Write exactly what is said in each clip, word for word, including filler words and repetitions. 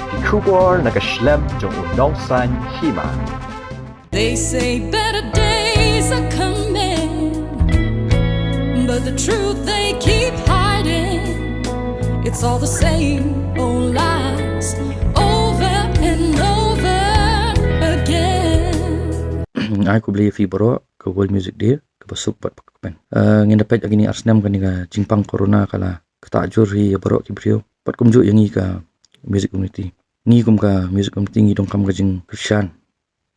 Ki khubor na ka shlem jong u Nongsaiñ Hima. They say better days are coming, but the truth they keep hiding. It's all the same old lies over and over again. Ai khublei ïa phi baroh ka World Music Day kaba suk bad ba kmen. Ah, ngin da peit ha kine ar snem kane ka jingpang corona ka la ktah jur hi ïa baroh ki briew. Bad kumjuh ïa ngi ka music community. Ngi kum ka music community ngi donkam ka jingkyrshan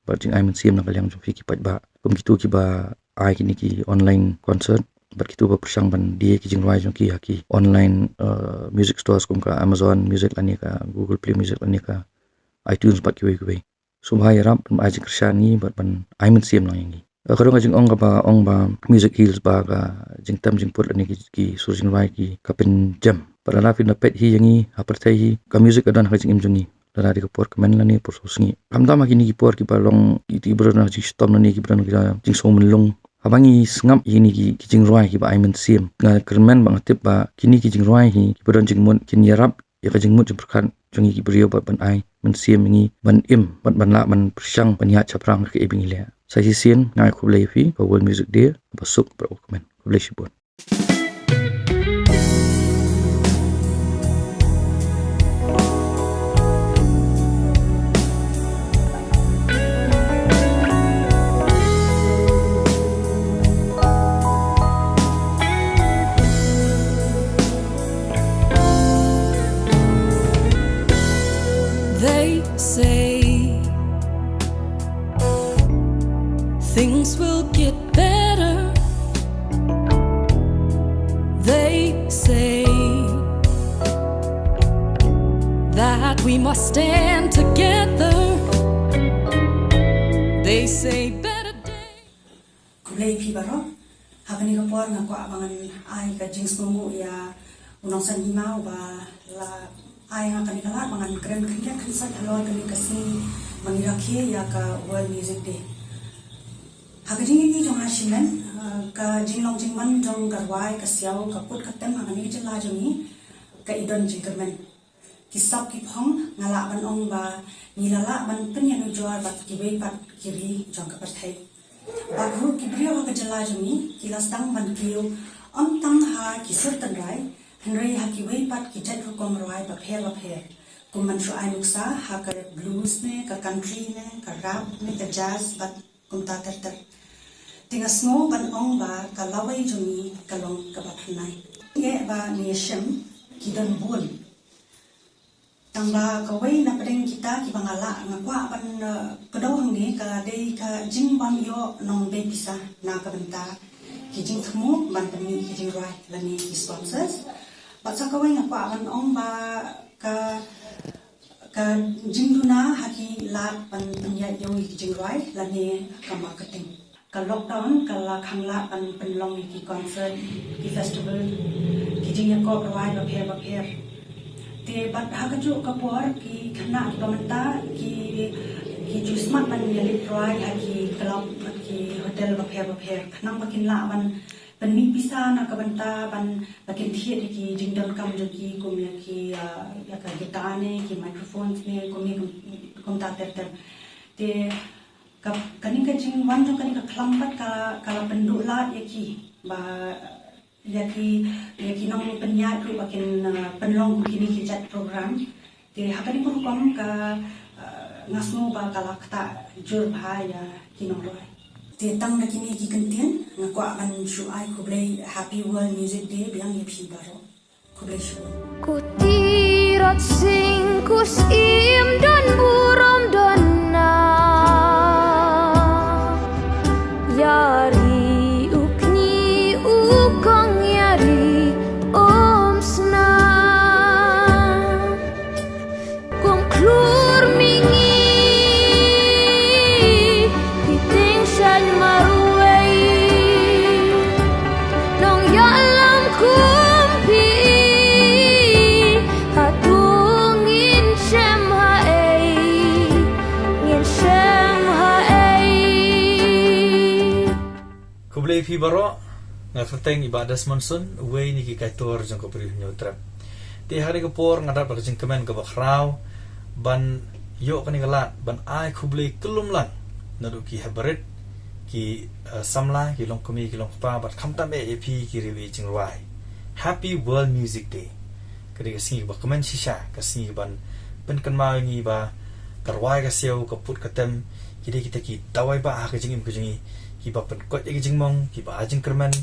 bad jingai mynsiem na ka liang jong phi ki paidbah. Kum kito kiba ai kine ki online concert bad kito ba pyrshang ban die ki jingrwai jong ki ha ki online, uh, music stores kum ka Amazon Music lane ka Google Play Music lane ka iTunes bad kiwei kiwei. Sngewbha ïarap ban ai jingkyrshan ngi bad ban ai mynsiem lang ïa ngi. Eh, ka dang ka jingong kaba ong ba music heals ba ka jingtem jingput lane ki, ki sur jingrwai ki ka pynjem. Bad lada phin da peit hi ïa ngi ha pyrthei hi ka music ka don ha ka jingim jong ngi. Lada dei ka por kmen lane por sngi. Khamtam ha kine ki por kiba long ki, kiba don ha jingshitom lane kiba don ki jingsngewmynlong. Haba ngi sngap ïa kine ki, ki jingrwai kiba ai mynsiem. Nga kyrmen ba nga tip ba kine ki jingrwai hi kiba don jingmut kin ïarap ïa ka jingmut jingpyrkhat jong ngi ki briew bad ban ai mynsiem ïa ngi ban im bad ban lah ban pyrshang ban ïaid shaphrang ka ei ba ngi leh. Sa shisien nga ai khublei ïa phi ka World Music Day ba suk bad ba kmen. Khublei shibun. They say things will get better. They say that we must stand together. They say better days. Khublei phi baroh. Ha kane ka por nga kwah ba ngan ai ka jingsngewnguh ïa u Nongsaiñ Hima uba la ai nga kane ka lad ba ngan kren khyndiat khyndiat halor kane ka sngi ba ngi rakhe ïa ka World Music Day. Ha ka jingim jong nga shimet, eh, ka jinglong jingman jong ka rwai ka siaw ka put ka tem ha kane ka jylla jong ngi ka i don jingkyrmen. Ki sap ki phong nga lah ban ong ba ngi la lah ban pynïanujor bad kiwei pat ki ri jong ka pyrthei. Bad ruh ki briew ha ka jylla jong ngi ki la sdang ban kiew ym tang ha ki sur tynrai hynrei ha kiwei pat ki jait rukom rwai bapher bapher. Kum ban shu ai nuksa ha ka blues ne ka country ne ka rap ne ka jazz bad kumta ter ter. Te nga sngew ban ong ba ka lawei jong ngi ka long kaba pynai. Ngi ba ngi shem ki don bun. Tang ba kawei na pdeng kita kiba nga lah nga kwah ban, eh, kdew hangne ka dei ka jingbym ïoh nongbei pisa na ka bynta ki jingthmu ban pynmih ki jingrwai lane ki sponsors. Bad sa kawei nga kwah ban ong ba ka ka jingduna ha ki lad ban pynïaid ïa ki jingrwai lane ka marketing. Ka lockdown ka la khang lad ban pynlong ïa ki concert, ki festival, ki jingïakop rwai bapher bapher. Te bad ha kajuh ka por ki khynnah kiba mynta ki, ki ju smat ban ïaleit rwai ha ki club bad ki hotel bapher bapher khnang ba kin lah ban pynmih pisa na ka bynta ban ba kin thied ïa ki jingdonkam jong ki kum ïa ki, ah, ïa ka guitar ne ki microphones ne kum ne kum, kumta ter ter. Te ka, kane ka jingwan jong kane ka khlam pat ka, ka la pynduh lad ïa ki ba ïa ki, ïa ki nongpynïaid ruh ba kin, ah, pynlong kum kine ki jait program. Te ha kane ka rukom ka, eh, nga sngew ba ka la ktah jur bha ïa ki nongrwai. Te tang da kine ki kyntien nga kwah ban shu ai khublei Happy World Music Day biang ïa phi baroh. Khublei shibun. Ku tirot sing ku syiem don burom don na. Ïari u kñi u kong ïari um sna. Kum klur mihngi, phi tyngshaiñ marwei. Nongïalam kum phi, hato ngin shem haei, ngin shem haei. Khublei phi baroh, nga kyrteng i Bah Desmond Sun, uwei na ki kaitor jong ka Bri u Hynñiewtrep. Te ha kane ka por nga dap da ka jingkmen kaba khraw ban ïoh kane ka lad ban ai khublei kyllum lang naduh ki haba rit, ki, eh, samla, ki longkmie, ki longkpa, bad khamtam eh ïa phi ki riew ïeit jingrwai. Happy World Music Day. Ka dei ka sngi kaba kmen shisha, ka sngi kaban pynkynmaw ïa ngi ba ka rwai ka siaw, ka put ka tem, ki dei kita ki dawai ba ha ka jingim ka jong ngi, kiba pynkoit ïa ka jingmong, kiba ai jingkyrmen,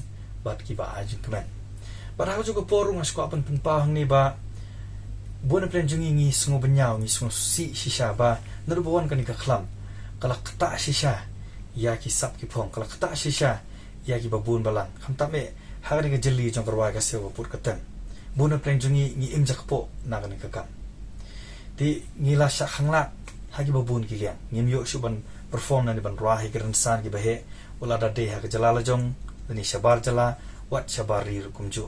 bad kiba ai jingkmen. Bad ha kajuh ka por ruh nga sngewkwah ban pynpaw hangne ba bun na pdeng jong ngi ngi sngewbynñiaw, ngi sngewsih shisha ba naduh ba wan kane ka khlam, ka la ktah shisha ïa ki sap ki phong, ka la ktah shisha ïa kiba bun balang. Khamtam eh ha kane ka jylli jong ka rwai ka siaw, ka put ka tem, bun na pdeng jong ngi ngi im jakpoh na kane ka kam. Te ngi la shah khanglad ha kiba bun ki liang, ngim ïoh shuh ban perform lane ban rwai ha ki rynsan kiba heh, wat la da dei ha ka jylla la jong lane shabar jylla, wat shabar ri ruh kumjuh.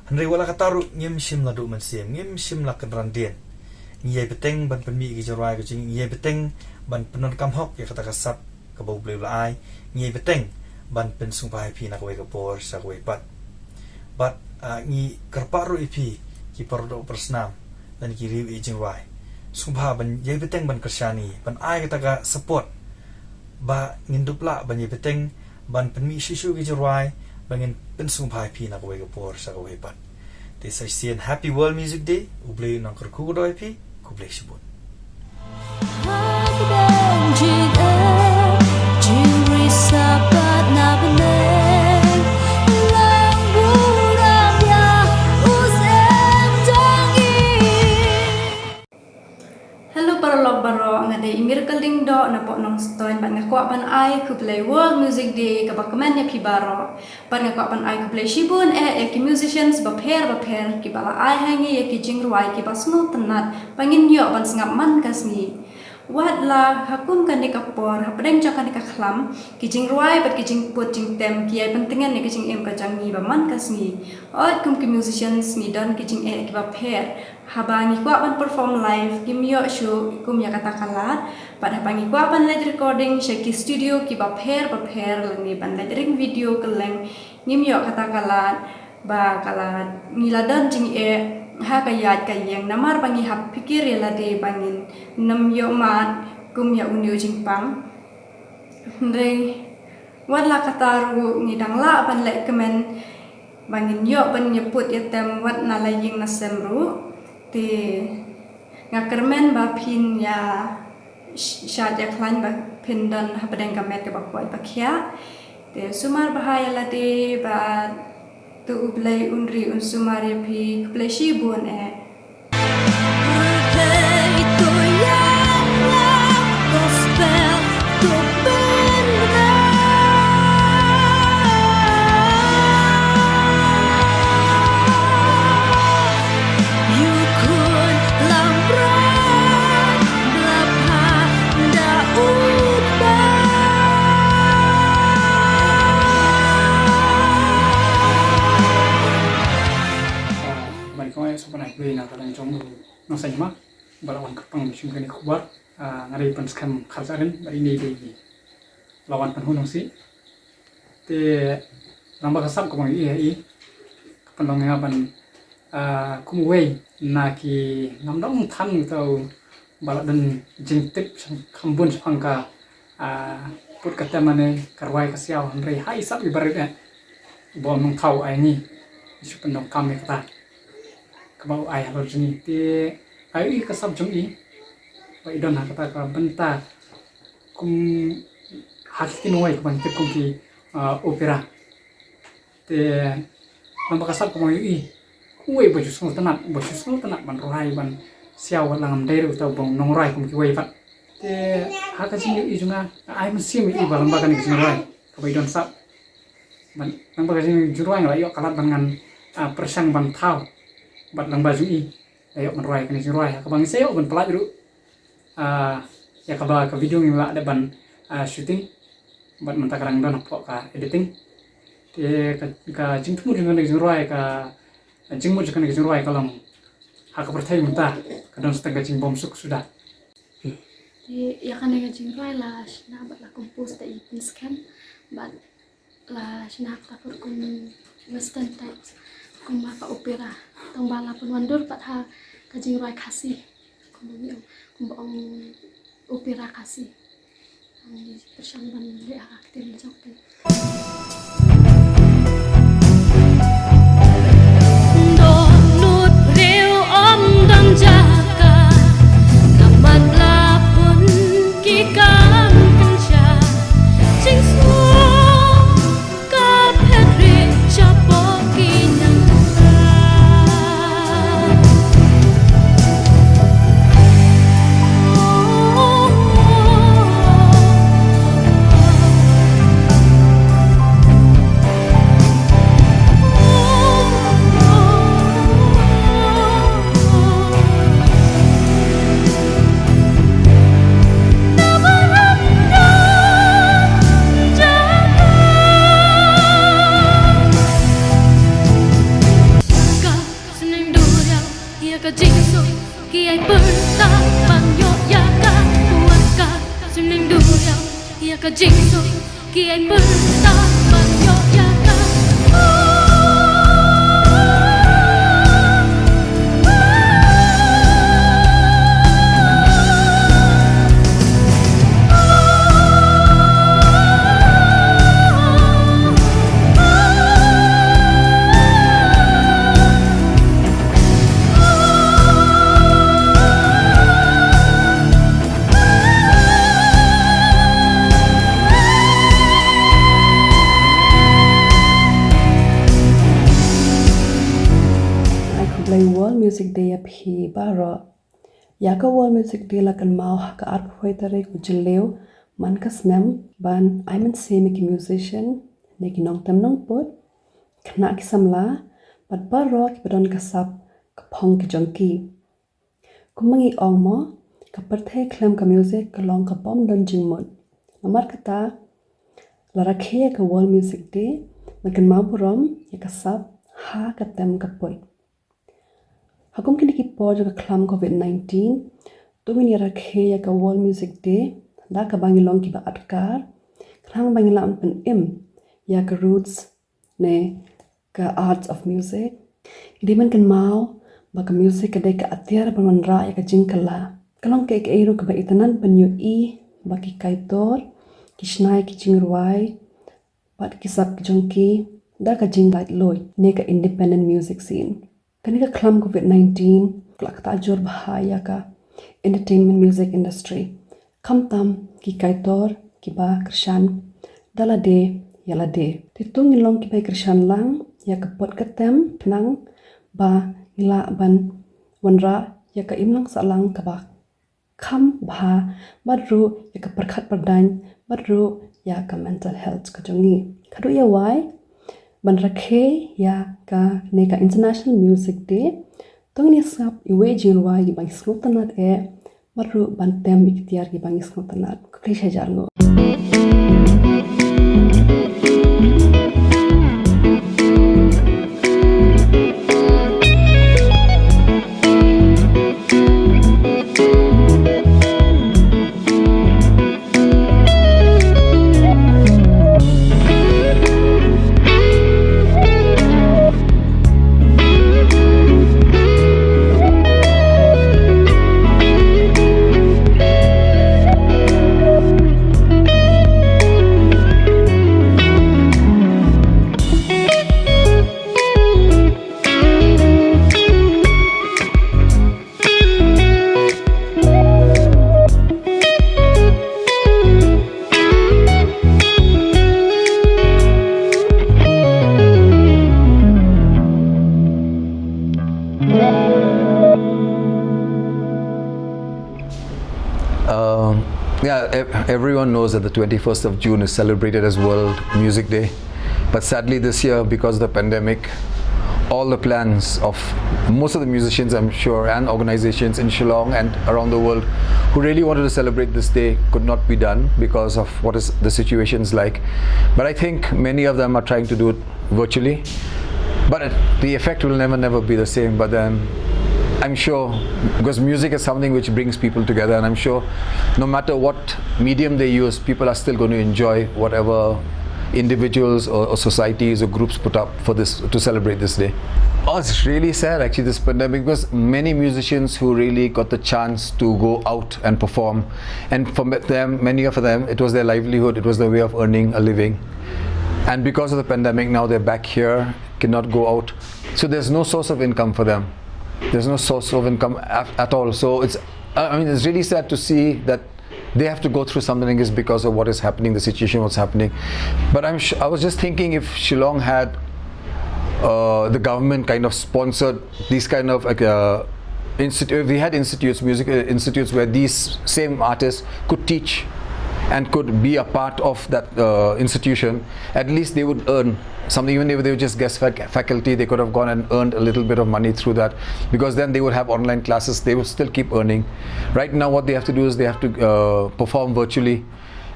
Hynrei wat la katta ruh ngim shym la duh mynsiem, ngim shym la kynran dien. Ngi ïai bteng ban pynmih ïa ki jingrwai ka jong ngi, ngi ïai bteng ban pyndonkam hok ïa kata ka sap kaba U Blei u la ai, ngi ïai bteng ban pynsngewbha ïa phi na kawei ka por sha kawei pat. Bad, ah, ngi kyrpad ruh ïa phi ki para doh para snam lane ki riew ïeit jingrwai, sngewbha ban ïai bteng ban kyrshan ïa ngi, ban ai kata ka support ba ngin dup lah ban ïai bteng ban pynmih shuh shuh ki jingrwai ba ngin pynsngewbha ïa phi na kawei ka por sha kawei pat. Te sa shisien Happy World Music Day, U Blei un nang kyrkhu kyrdoh ïa phi. Khublei shibun. Hello paralok baroh, nga dei i Miracle Lyngdoh na Pok Nongstoiñ, bad nga kwah ban ai khublei World Music Day kaba kmen ïa phi baroh. Bad nga kwah ban ai khublei shibun eh ïa ki musicians bapher bapher kiba la ai ha ngi ïa ki jingrwai kiba sngewtynnat ba ngin ïoh ban sngap man ka sngi. Wat la ha kum kane ka por, hapdeng jong kane ka khlam, ki jingrwai bad ki jingput jingtem ki ïai pyntngen ïa ka jingim ka jong ngi ba man ka sngi. Hooid, kum ki musicians ngi don ki jingeh kiba pher. Haba ngi kwah ban perform live, ngim ïoh shuh kum ïa kata ka lad. Bad haba ngi kwah ban leit recording sha ki studio kiba pher bapher lane ban leit ring video kylleng, ngim ïoh kata ka lad. Ba ka lad, ngi la don jingeh ha ka ïaid ka ïeng namar ba ngi hap phikir ïa lade ba ngin nym ïoh mad kum ïa une u jingpang. Hynrei wat la katta ruh ngi dang lah ban leh kmen ba ngin ïoh ban ïa put ïa tem wat na la ïing na sem ruh. Te nga kyrmen ba phin ïa sh-, shad ïa khlaiñ ba phin don hapdeng ka met kaba koit ba khiah. Te sumar bha ïa lade bad to U Blei un ri un sumar ïa phi. Khublei shibun eh. Ban kong ai sa ban ai khublei na ka liang jong u Nongstoiñ Hima ba la wan kyrpang sha kane ka khubor. Ah, nga dei pynskhem Kharjahrin, bad ine i dei i la wan pynhun nongsi. Te lyngba ka sap kaba nga ïohi, ka pynlong ïa nga ban, ah, kum uwei na ki, ngam dang than uto ba la don jingtip kham bun shaphang ka, ah, put ka tem lane ka rwai ka siaw, hynrei ha i sap iba rit eh, ba u Nongthaw u ai ngi, shu pyndonkam ïa kata kaba u ai halor jong ngi. Te nga ïohi ka sap jong i ba i don ha kata ka bynta kum ha ki kin wai kaba ngi tip kum ki, ah, opera. Te lyngba ka sap kaba nga ïohi, uwei ba ju sngewtynnat, ba ju sngewtynnat ban rwai ban siaw, wat la ngam dei ruh uta u ba u nongrwai kum kiwei pat. Te ha ka jingïohi jong nga, nga ai mynsiem ïa i ba lyngba kane ka jingrwai kaba i don sap. Bad lyngba ka jingrwai nga la ïoh ka lad ban ngan, ah, pyrshang ban thaw. Bad lyngba jong i la ïoh ban rwai kane ka jingrwai, ha kaba ngi sa ïoh ban pynlait ruh, ah, ïa kaba ka video ngi la dep ban, ah, shooting. Bad mynta ka dang don hapoh ka editing. Te ka, ka jingthmu jong kane ka jingrwai, ka jingmut jong kane ka jingrwai ka long ha ka pyrthei mynta ka don sa tang ka jingbymsuk suda. Te ïa kane ka jingrwai la shna bad la compose da i Pynskhem, bad la shna ha ka por kum western types, kum ha ka opera. Tang ba la pynwandur pat ha ka jingrwai Khasi. Kumba ong opera Khasi. Ngi pyrshang ban leh ha ka ktien jong ki. Dohnud briew ym don jaka, ka mat la pun ki kam pynshai. Jingsngew ka phet rieh shapoh ki nongkha. Ka jingsuk ki ai pyrta ban ïoh ïa ka. Wan ka sngewduriaw ïa ka jingsuk ki ai pyrta ban ïoh ïa ka. Ai khublei World Music Day ïa phi baroh. Ïa ka World Music Day la kynmaw ha ka arphew wei tarik u Jylliew man ka snem ban ai mynsiem ïa ki musician ne ki nongtem nongput, khynnah ki samla bad baroh kiba don ka sap ka phong ki jong ki. Kumba ngi ong mo, ka pyrthei khlem ka music ka long kaba ym don jingmut. Namar kata la rakhe ïa ka World Music Day ban kynmaw burom ïa ka sap ha ka tem ka put. Ha kum kine ki por jong ka khlam covid nineteen, to ngin ïa rakhe ïa ka World Music Day da kaba ngi long kiba atkar, khnang ba ngin lah ban pynim ïa ka roots ne ka arts of music. Ngi dei ban kynmaw ba ka music ka dei ka atiar ban wanrah ïa ka jingkylla. Ka long kaei kaei ruh kaba itynnad ban ïohi ba ki kaitor ki shna ïa ki jingrwai bad ki sap ki jong ki da ka jinglaitluid ne ka independent music scene. Kane ka khlam covid nineteen ka la ktah jur bha ïa ka entertainment music industry. Khamtam ki kaitor kiba kyrshan da lade ïa lade. Te to ngin long kiba kyrshan lang ïa ka put ka tem khnang ba ngi lah ban wanrah ïa ka imlang sahlang kaba kham bha, bad ruh ïa ka pyrkhat pyrdaiñ, bad ruh ïa ka mental health ka jong ngi. Ka duh ïa wai ban rakhe ïa kane ka International Music Day, to ngin ïa sngap iwei jingrwai kiba ngi sngewtynnad eh, bad ruh ban tem ïa ki tiar kiba ngi sngewtynnad. Khublei shihajar nguh. Um, yeah, ev- everyone knows that the twenty-first of June is celebrated as World Music Day. But sadly, this year, because of the pandemic, all the plans of most of the musicians, I'm sure, and organizations in Shillong and around the world who really wanted to celebrate this day could not be done because of what is the situation's like. But I think many of them are trying to do it virtually. But it, the effect will never, never be the same. But then I'm sure, because music is something which brings people together, and I'm sure no matter what medium they use, people are still going to enjoy whatever individuals or, or societies or groups put up for this, to celebrate this day? Oh, it's really sad actually, this pandemic, because many musicians who really got the chance to go out and perform, and for them, many of them, it was their livelihood, it was their way of earning a living. And because of the pandemic, now they're back here, cannot go out. So there's no source of income for them. There's no source of income at, at all. So it's, I mean, it's really sad to see that they have to go through something like this because of what is happening, the situation, what's happening. But I'm sh- I was just thinking, if Shillong had uh, the government kind of sponsored these kind of, like, uh, institute, if we had institutes, music uh, institutes, where these same artists could teach and could be a part of that uh, institution, at least they would earn something. Even if they were just guest fac- faculty, they could have gone and earned a little bit of money through that, because then they would have online classes, they would still keep earning. Right now, what they have to do is they have to uh, perform virtually,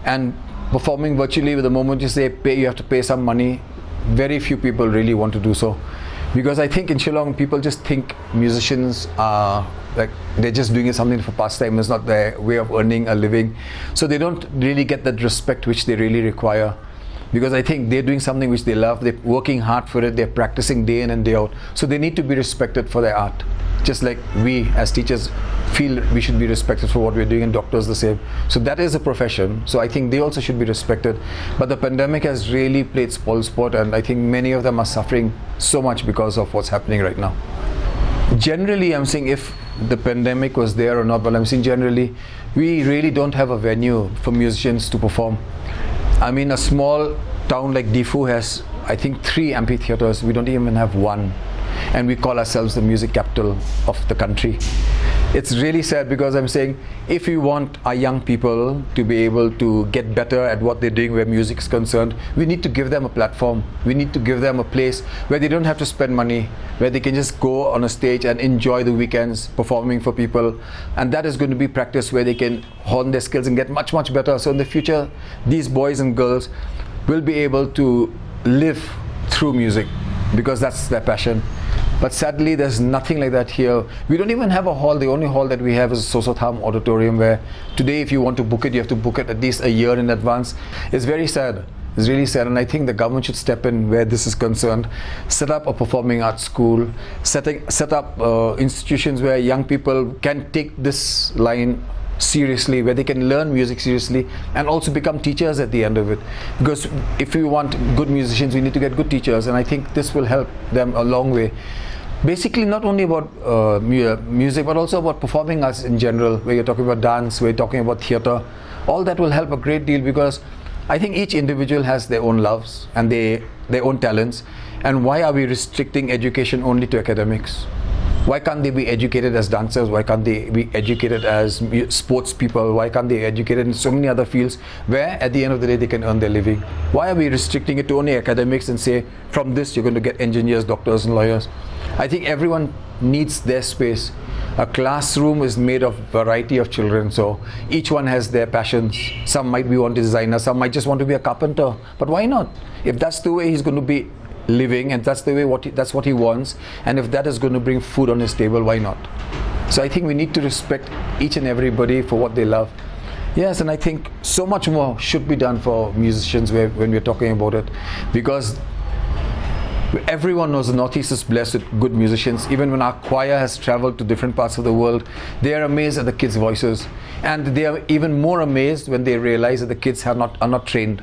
and performing virtually, with the moment you say pay, you have to pay some money. Very few people really want to do so, because I think in Shillong, people just think musicians are, like, they're just doing it something for pastime. It's not their way of earning a living, so they don't really get that respect which they really require, because I think they're doing something which they love. They're working hard for it. They're practicing day in and day out. So they need to be respected for their art, just like we as teachers feel we should be respected for what we're doing, and doctors the same. So that is a profession. So I think they also should be respected. But the pandemic has really played spoilsport, and I think many of them are suffering so much because of what's happening right now. Generally, I'm saying, if the pandemic was there or not, but I'm saying generally, we really don't have a venue for musicians to perform. I mean, a small town like Diphu has, I think, three amphitheaters. We don't even have one. And we call ourselves the music capital of the country. It's really sad, because I'm saying, if we want our young people to be able to get better at what they're doing where music is concerned, we need to give them a platform. We need to give them a place where they don't have to spend money, where they can just go on a stage and enjoy the weekends performing for people. And that is going to be practice where they can hone their skills and get much, much better. So in the future, these boys and girls will be able to live through music, because that's their passion. But sadly, there's nothing like that here. We don't even have a hall. The only hall that we have is Soso Tham Auditorium, where today, if you want to book it, you have to book it at least a year in advance. It's very sad. It's really sad, and I think the government should step in where this is concerned, set up a performing arts school, setting, set up uh, institutions where young people can take this line seriously, where they can learn music seriously and also become teachers at the end of it. Because if we want good musicians, we need to get good teachers, and I think this will help them a long way. Basically, not only about uh, mu- music, but also about performing arts in general, where you're talking about dance, where you're talking about theatre. All that will help a great deal, because I think each individual has their own loves and they, their own talents. And why are we restricting education only to academics? Why can't they be educated as dancers? Why can't they be educated as mu- sports people? Why can't they be educated in so many other fields where, at the end of the day, they can earn their living? Why are we restricting it to only academics and say, from this, you're going to get engineers, doctors, and lawyers? I think everyone needs their space. A classroom is made of variety of children, so each one has their passions. Some might be want to designer, some might just want to be a carpenter. But why not? If that's the way he's going to be living, and that's the way what he, that's what he wants, and if that is going to bring food on his table, why not? So I think we need to respect each and everybody for what they love. Yes, and I think so much more should be done for musicians where, when we're talking about it, because everyone knows the Northeast is blessed with good musicians. Even when our choir has traveled to different parts of the world, they are amazed at the kids' voices, and they are even more amazed when they realize that the kids have not, are not trained.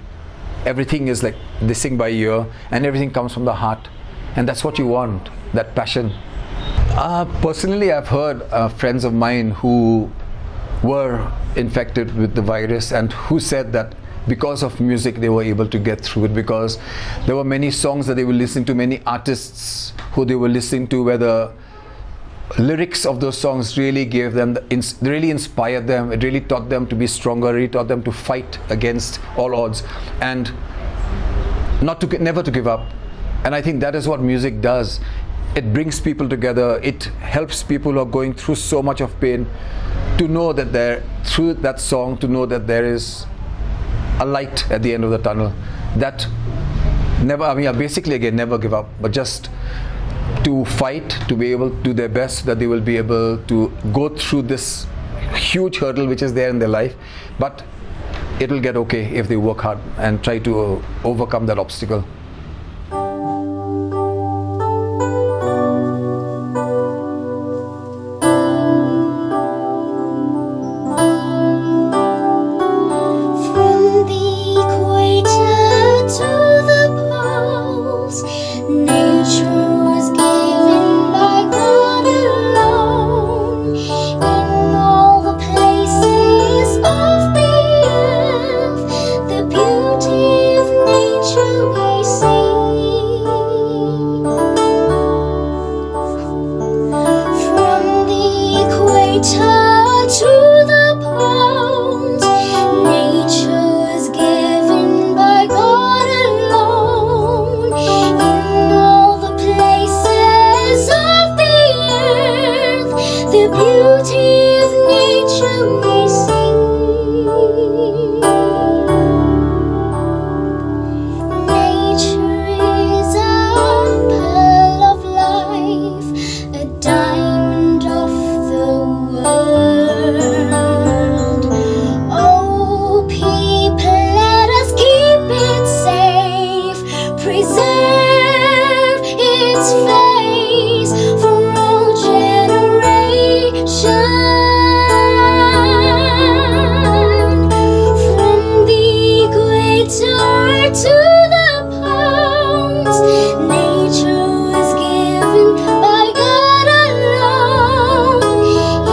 Everything is like, they sing by ear, and everything comes from the heart, and that's what you want, that passion. Uh, personally, I've heard uh, friends of mine who were infected with the virus and who said that because of music they were able to get through it, because there were many songs that they were listening to, many artists who they were listening to, whether lyrics of those songs really gave them the ins- really inspired them. It really taught them to be stronger, really taught them to fight against all odds, and not to gi- never to give up. And I think that is what music does. It brings people together. It helps people who are going through so much of pain to know that there, through that song, to know that there is a light at the end of the tunnel. That never, I mean, yeah, basically, again, never give up, but just to fight, to be able to do their best, that they will be able to go through this huge hurdle which is there in their life. But It'll get okay if they work hard and try to overcome that obstacle. From the equator to the poles, nature was given by God alone. In all the places of the earth, the beauty of nature we see. From the equator to the poles, nature was given by God alone. In all the places of the earth, the beauty of nature we see. Nature is a pearl of life, a diamond of the world. Oh, people, let us keep it safe, preserve its face for all generations. From the equator to the poles, nature was given by God alone.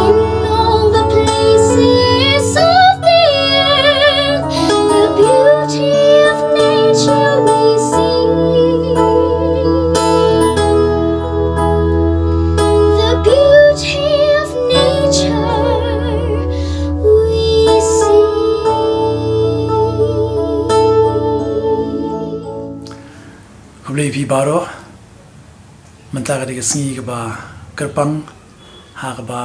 In all the places of the earth, the beauty of nature we see. The beauty of nature we see. Khublei phi baroh. Mynta ka dei ka sngi kaba kyrpang ha kaba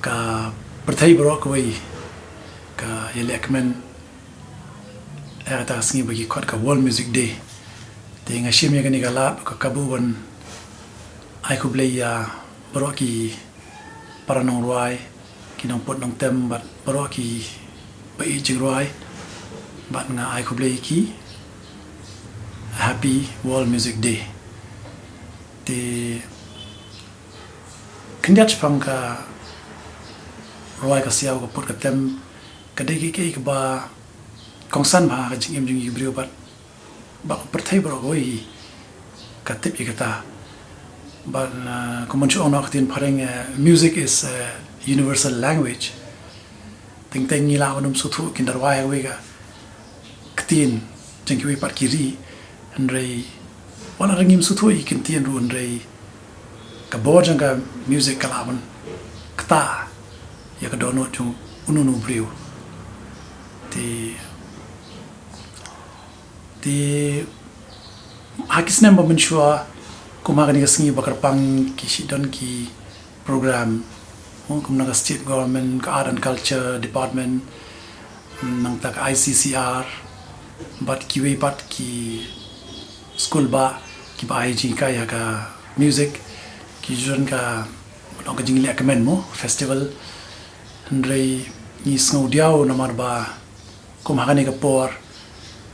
ka pyrthei baroh kawei ka ïalehkmen ïa kata ka sngi ba ki khot ka World Music Day. Te nga shim ïa kane ka lad ka kabu ban ai khublei ïa baroh ki para nongrwai, ki nongput nongtem bad baroh ki ba ïeit jingrwai bad nga ai khublei ïa ki. Happy World Music Day. Te khyndiat shaphang ka rwai ka siaw ka put ka tem ka dei kiei kiei kaba kongsan bha ha ka jingim jong ki briew bad ba ka pyrthei baroh kawei ka tip ïa kata. Bad kumba shu ong noh ka ktien phareng, music is a universal language. Teng teng ngi lah ban ym sngewthuh kin da rwai ha kawei ka ktien jong kiwei pat ki ri, hynrei wat la ngim sngewthuh ïa ki ktien ruh hynrei ka bor jong ka music ka lah ban ktah ïa ka dohnud jong uno uno u briew. Te te ha ki snem ba mynshuwa kum ha kane ka sngi ba kyrpang ki shu don ki program kum na ka state government, ka art and culture department, nangta ka I C C R bad kiwei pat ki skul ba kiba ai jinghikai ha ka music ki ju don ka long ka jingleh kmen mo festival. Hynrei ngi sngew diaw namar ba kum ha kane ka por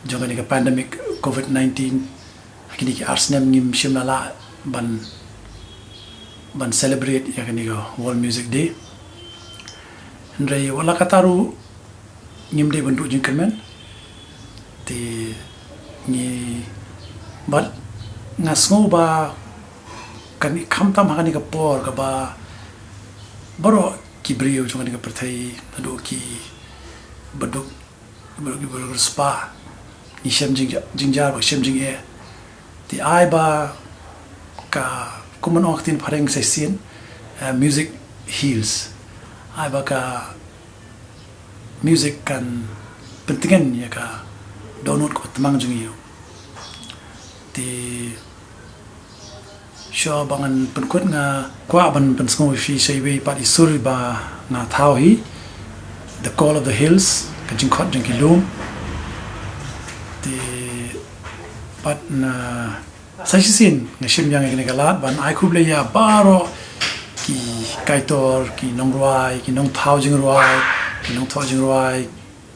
jong kane ka pandemic covid nineteen ha kine ki ar snem ngim shym la lah ban ban celebrate ïa kane ka World Music Day. Hynrei wat la kata ruh ngim dei ban duh jingkyrmen. Te ngi bad nga sngew ba kane khamtam ha kane ka por kaba baroh ki briew jong kane ka pyrthei naduh ki baduk baroh ki baduk riewspah ngi shem jingjar bad shem jingeh. Te ai ba ka kumba ong ka ktien phareng sa shisien, music heals. Ai ba ka music kan pyntngen ïa ka dohnud ka tmang jong ïa u. Te shuwa ba ngan pynkut nga kwah ban pynsngew ïa phi sha iwei pat i sur ba nga thaw hi, The Call of the Hills, ka jingkhot jong ki lum. Te pat na sa shisien nga shim ïa kane ka lad ban ai khublei ïa baroh ki kaitor, ki nongrwai, ki nongthaw jingrwai, ki nongthoh jingrwai,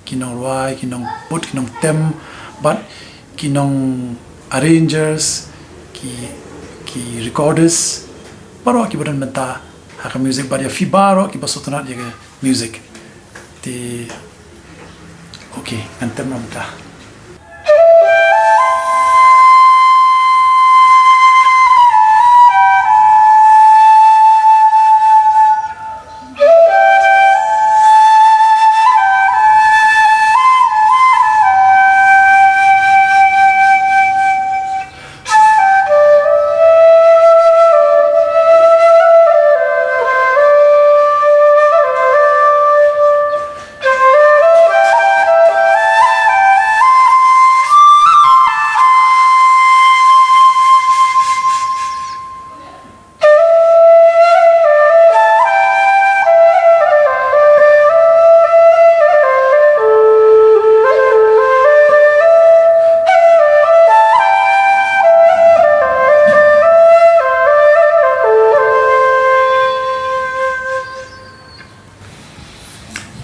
ki nongrwai, ki nongput, ki nongtem, bad ki nong arrangers, ki, ki recorders, baroh kiba don bynta ha ka music, bad ïa phi baroh kiba sngewtynnad ïa ka music. Te, okay, ngan tem noh mynta.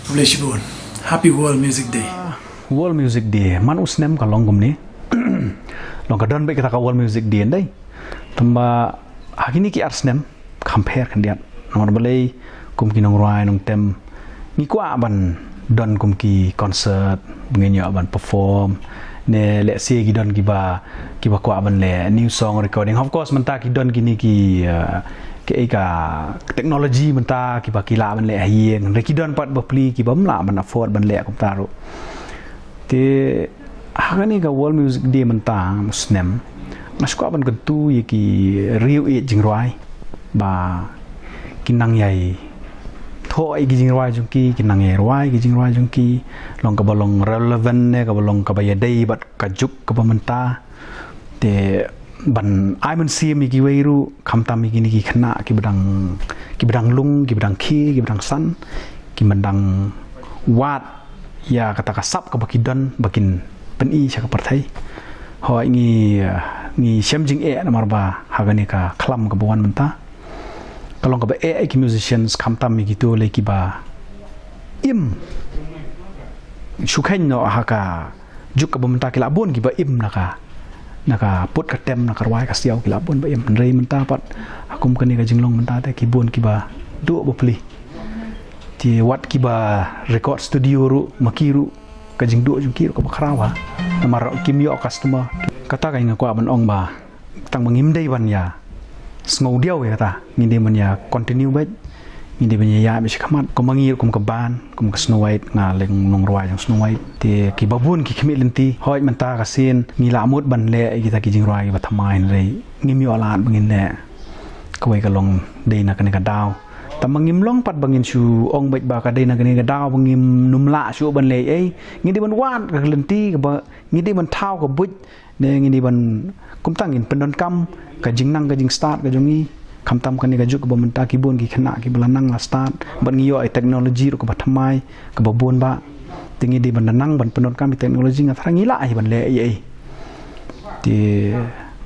Khublei shibun. Happy World Music Day. World Music Day. Man u snem ka long kumne. Long ka don bad kata ka World Music Day ndai. Tangba ha kine ki ar snem kham pher khyndiat. Namar balei kum ki nongrwai nongtem ngi kwah ban don kum ki concert, ngin ïoh ban perform. Ne lehse ki don kiba, kiba kwah ban leh new song recording. Of course mynta ki don kine ki, uh, ki, eh, ka technology mynta kiba ki lah ban leh ha ïing. Hynrei ki don pat bapli kibym lah ban afford ban leh kumta ruh. Te ha kane ka World Music Day mynta u snem, nga sngewkwah ban kyntu ïa ki riew ïeit jingrwai ba kin nang ïai thoh ïa ki jingrwai jong ki, kin nang ïai rwai ki jingrwai jong ki, long kaba long relevant ne kaba long kaba ïadei bad ka juk kaba mynta. Te ban ai mynsiem ïa kiwei ruh, khamtam ïa kine ki khynnah kiba dang, kiba dang lung, kiba dang khie, kiba dang san, kiba dang wad ïa kata ka sap kaba ki don ba kin pyni sha ka pyrthei. Hooid ngi, eh, ngi shem jingeh namar ba ha kane ka khlam kaba wan mynta ka long kaba eh ïa ki musicians, khamtam ïa kito lei kiba im shu kheiñ noh ha ka juk kaba mynta ki la bun kiba im na ka, na ka put ka tem, na ka rwai ka siaw ki la bun ba im. Hynrei mynta pat ha kum kane ka jinglong mynta te ki bun kiba duh bapli. Te wat kiba record studio ruh ma ki ruh ka jingduh jong ki ruh kaba khraw ha. Namar kim ïoh customer. Kata ka nga kwah ban ong ba tang ba ngim dei ban ïa sngew diaw ïa kata, ngi dei ban ïa continue beit, ngi dei ban ïa ïaid beit shakhmat. Kum ma ngi kum ka band, kum ka Snow White, nga leng nongrwai jong Snow White. Te kiba bun ki khmih lynti, hooid mynta ka sien ngi la mut ban leh ïa kita ki jingrwai kiba thymmai hynrei ngim ïoh lad ba ngin leh. Kawei ka long dei na kane ka daw. Tang ba ngim long pat ba ngin shu ong beit ba ka dei na kane ka daw ba ngim nym lah shuh ban leh ei. Ngi dei ban wad ka lynti kaba, ngi dei ban thaw ka buit, ne ngi dei ban kumta ngin pyndonkam ka jingnang ka jingstad ka jong ngi. Khamtam kane ka juk kaba mynta ki bun ki khynnah kiba la nang la stad bad ngi ïoh ïa technology ruh kaba thymmai kaba bun ba. Te ngi dei ban da nang ban pyndonkam ïa technology, nga tharai ngi lah hi ban leh ei ei. Te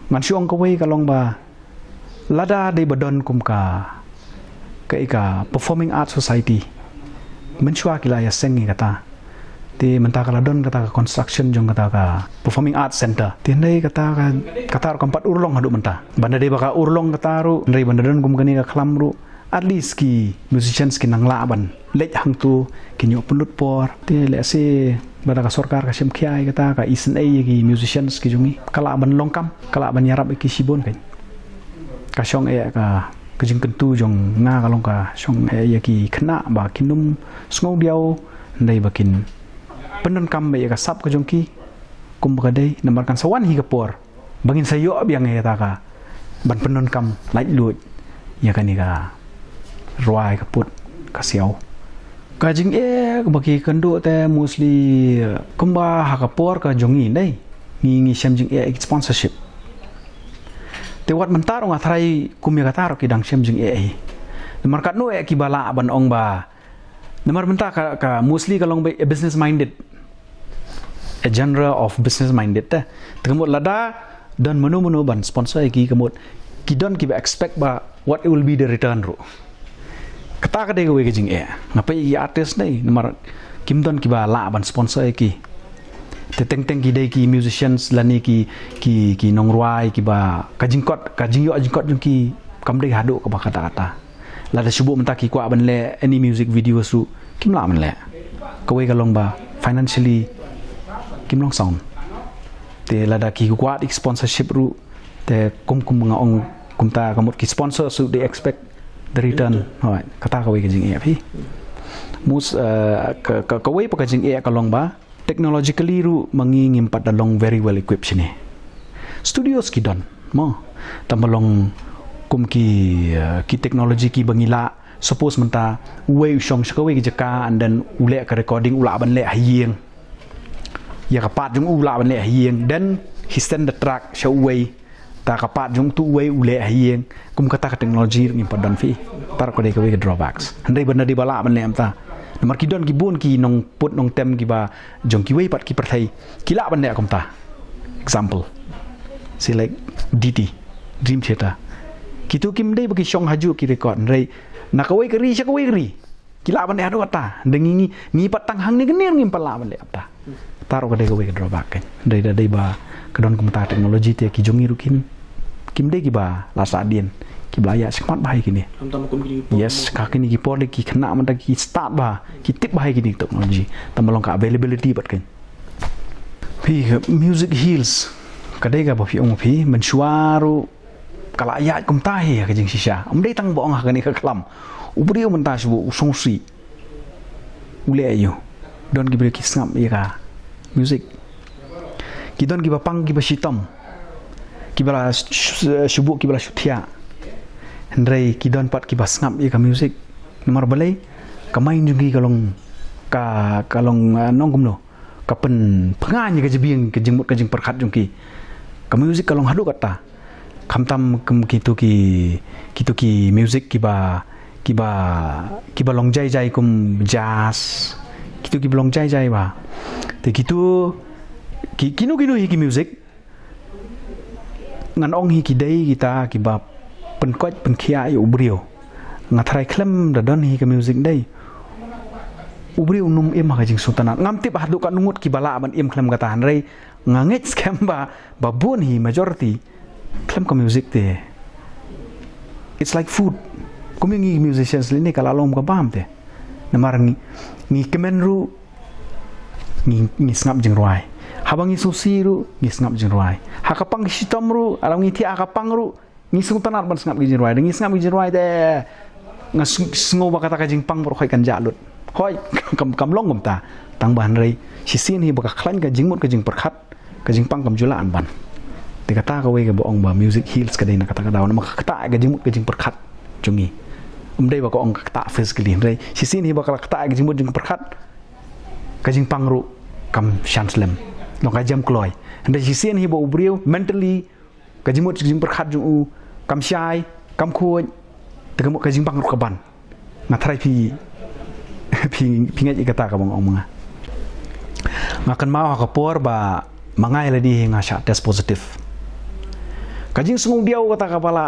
ngan shu ong kawei ka long ba lada dei ba don kum ka, ka, ka Performing Arts Society, mynshuwa ki la ïaseng ïa kata. Te mynta ka la don kata ka construction jong kata ka Performing Arts Center. Te hynrei kata ka, kata ruh kam pat urlong haduh mynta. Ban da dei ba ka urlong kata ruh, hynrei ban da don kum kane ka khlam ruh, at least ki musicians kin nang lah ban leit hangto, kin ïoh pynlut por. Te lehse lada ka sorkar ka shim khia ïa kata, ka isynei ïa ki musicians ki jong ngi, ka lah ban long kam, ka lah ban ïarap ïa ki shibun kein. Ka shong eh ka, ka jingkyntu jong nga ka long ka shong eh ïa ki khynnah ba kin nym sngew diaw, hynrei ba kin pyndonkam beit ïa ka sap ka jong ki kum ba ka dei, namar kan sa wan hi ka por ba ngin sa ïoh biang ïa kata ka ban pyndonkam laitluid ïa kane ka rwai ka put ka siaw. Ka jingeh kaba ki kynduh te mostly kumba ha ka por ka jong ngi dei, ngi, ngi shem jingeh ïa ki sponsorship. Te wat mynta ruh nga tharai kum ïa kata ruh ki dang shem jingeh hi. Namar katno eh kiba lah ban ong ba, namar mynta ka, ka mostly ka long ba business minded, a genre of business minded te. Te ka mut lada don mano mano ban sponsor ïa ki, ka mut ki don kiba expect ba what will be the return ruh. Kata ka dei kawei ka jingeh. Nga peit ïa ki artist dei, namar ki Kim don kiba lah ban sponsor ïa ki. Te teng teng ki dei ki musicians lane ki, ki, ki nongrwai kiba ka jingkot, ka jingïoh jingkot jong ki kam dei haduh kaba katta katta. Lada shu buh mynta ki kwah ban leh any music video ruh kim lah ban leh. Kawei ka long ba financially kim long sound. Te lada ki kwah ïa ki sponsorship ruh, te kum, kum nga ong kumta, ka mut ki sponsor ruh they expect the return. Hooid, kata kawei ka jingeh phi. Mus, eh, ka, ka, kawei pat ka jingeh ka long ba technologically ruh ma ngi ngim pat da long very well equipped shane. Studios ki don, mo. Tang ba long kum ki, eh, ki technology kiba ngi lah, suppose mynta uwei u shong sha kawei ka jaka and then u leh ka recording, u lah ban leh ha ïing. Ïa ka part jong u lah ban leh ha ïing, then he send the track sha uwei. Te ka part jong utu uwei u leh ha ïing. Kum kata ka technology ruh ngim pat don phi. Te ruh ka dei kawei ka drawbacks. Hynrei ba na dei ba lah ban leh mynta. Namar ki don ki bun ki nongput nongtem kiba jong kiwei pat ki pyrthei ki lah ban leh kumta. Example, say like D T, Dream Theater. Kitu kim dei ba ki shong hajuh ki record, hynrei na kawei ka ri sha kawei ka ri ki lah ban leh haduh katta. Hynrei ngi, ngi, ngi pat tang hangne ka ri ngim pat lah ban leh katta. Te ruh ka dei kawei ka drawback kan. Hynrei da dei ba ka don kumta technology te ki jong ngi ruh kin, kim dei kiba la sahdien, kiba la ïaid shakhmat bha ïa kine. Khamtam kum kine ki por. Yes, ka kine ki por lei ki khynnah mynta ki start bha, ki tip bha ïa kine ki technology. Tang ba long ka availability pat kan. Phi, music heals. Ka dei kaba phi ong phi, mynshuwa ruh ka la ïaid kumta hi ha ka jingshisha. Ym dei tang ba ong ha kane ka khlam. U briew mynta shu buh u sngewsih, u leh aïu? Don ki briew ki sngap ïa ka music. Ki don kiba pang kiba shitom, kiba la sh-, sh-, shu buh kiba la shu thiah. Hynrei ki don pat kiba sngap ïa ka music. Namar balei? Ka mind jong ki ka long, ka, ka long, eh, nongkumno, ka pynphai ïa ka jabieng, ka jingmut ka jingpyrkhat jong ki. Ka music ka long haduh katta. Khamtam kum kitu ki, kitu ki music kiba, kiba, kiba long jai jai kum jazz. Kitu kiba long jai jai bha. Te kitu ki, kino kino hi ki music, ngan ong hi ki dei kita kiba pynkoit pynkhiah ïa u briew. Nga tharai khlem da don hi ka music dei, u briew un ym im ha ka jingsngewtynnat. Ngam tip haduh katno ngut kiba lah ban im khlem kata, hynrei nga ngeit skhem ba, ba bun hi, majority, khlem ka music te. It's like food. Kum ïa ngi musicians lei ne ka la long ka bam te. Namar ngi, ngi kmen ruh ngi, ngi sngap jingrwai. Haba ngi sngewsih ruh ngi sngap jingrwai. Ha ka pang ka shitom ruh, lada ngi thiah ha ka pang ruh, ngi sngewtynnat ban sngap ki jingrwai. Da ngi sngap ki jingrwai te nga sng-, sngew ba kata ka jingpang baroh hoi kan jah lut. Hoi, kam, kam long kumta. Tang ba hynrei shisien hi ba ka khlaiñ ka jingmut ka jingpyrkhat, ka jingpang kam ju lah ban. Te kata kawei kaba ong ba music heals ka dei na kata ka daw, namar ka ktah ka jingmut ka jingpyrkhat jong ngi. Ym dei ba ka ong ka ktah physically, hynrei shisien hi ba ka la ktah ka jingmut jingpyrkhat, ka jingpang ruh kam shah slem. Long ka jem kloi. Hynrei shisien hi ba u briew mentally, ka jingmut jingpyrkhat jong u kam shai, kam khuid, te ka mut ka jingpang ruh ka ban. Nga tharai phi, phi, phi ngeit ïa kata kaba nga ong ma nga. Nga kynmaw ha ka por ba ma nga ïa lade hi nga shah test positive. Ka jingsngewdiaw kata kaba la,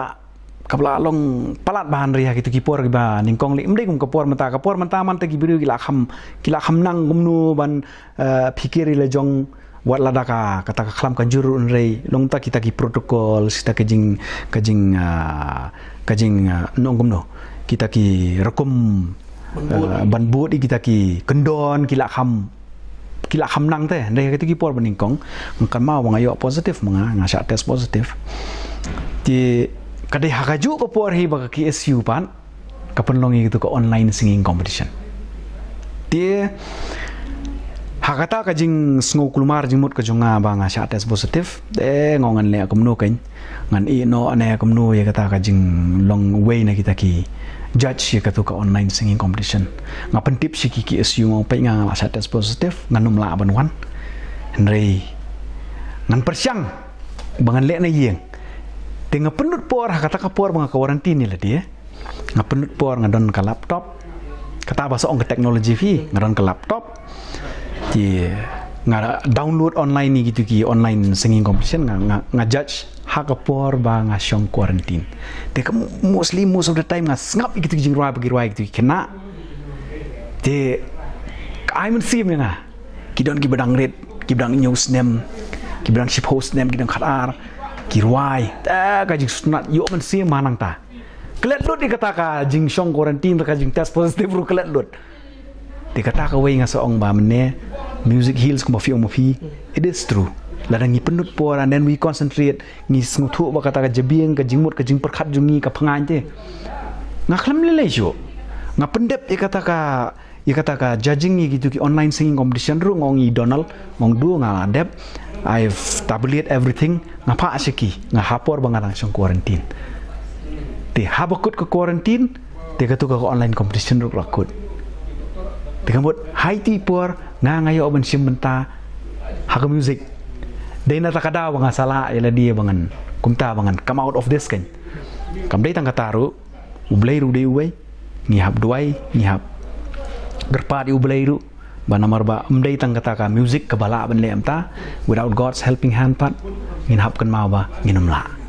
kaba la long palat bha, hynrei ha kitu ki por kiba nyngkong lei ym dei kum ka por mynta. Ka por mynta, mynta ki briew ki la kham, ki la kham nang kumno ban, eh, phikir ïa la jong, wat lada ka, kata ka khlam ka jur ruh, hynrei long ta kita ki protocol, kita ka jing, ka jing, ah, ka jing, ah, nongkumno, kita ki rukom, ban bud, ah, ban bud ïa kita ki kyndon, ki la kham, ki la kham nang te. Hynrei ha kita ki por ba nyngkong, nga kynmaw ba nga ïoh positive ma nga, nga shah test positive. Te ka dei ha kajuh ka por hi ba ka K S U pat ka pynlong ïa katu ka online singing competition. Te ha kata ka jingsngew kulmar jingmut ka jong nga ba nga shah test positive, te nga ong ngan leh kumno kein, ngan ïeh noh ne kumno ïa kata ka jinglong uwei na kita ki judge ïa katu ka online singing competition. Nga pyntip sha ki K S U, nga ong peit nga, nga la shah test positive, ngan ym lah ban wan. Hynrei ngan pyrshang ba ngan leh na ïing. Te nga pynlut por ha kata ka por ba nga quarantine ïa lade. Nga pynlut por, nga don ka laptop. Kata ba sa ong ka technology phi, nga don ka laptop. Te nga download online ïa kitu ki online singing competition, nga, nga, nga judge ha ka por ba nga shong quarantine. Te ka mo-, mostly, most of the time nga sngap ïa kitu ki jingrwai ba ki rwai ïa kitu ki khynnah. Te Ai mynsiem ïa nga. Ki don kiba dang rit, kiba dang hynñiew snem, kiba dang shiphew snem, ki dang khatar, ki rwai. Ta ka jingsngewtynnat ïoh mynsiem ha nangta. Klet lut ïa kata ka jingshong quarantine, ka jingtest positive ruh klet lut. Te kata kawei nga sa ong ba mynne Music Hills kumba phi ong ma phi. It is true. Lada ngi pynlut por and then we concentrate, ngi sngewthuh ba kata ka jabieng, ka jingmut, ka jingpyrkhat jong ngi ka pyngain te. Nga khlem lei lei shuh. Nga pyndep ïa kata ka ïa kata ka judging ïa kitu ki online singing competition ruh, nga ong i Donald, nga ong du nga dep. I've tabulate everything, nga phah sha ki, nga ha por ba nga dang shong quarantine. Te haba kut ka quarantine, te katu ka online competition ruh la kut. Te ka mut ha iti i por nga nga ïoh ban shim bynta ha ka music. Dei na kata ka daw ba nga sa lah ïa lade ba ngan, kumta ba ngan come out of this kan. Kam dei tang kata ruh, U Blei ruh dei uwei. Ngi hap duwai, ngi hap kyrpad ïa U Blei ruh. Ba namar ba ym dei tang kata ka music kaba lah ban leh mynta. Without God's helping hand pat, ngin hap kynmaw ba ngin ym lah.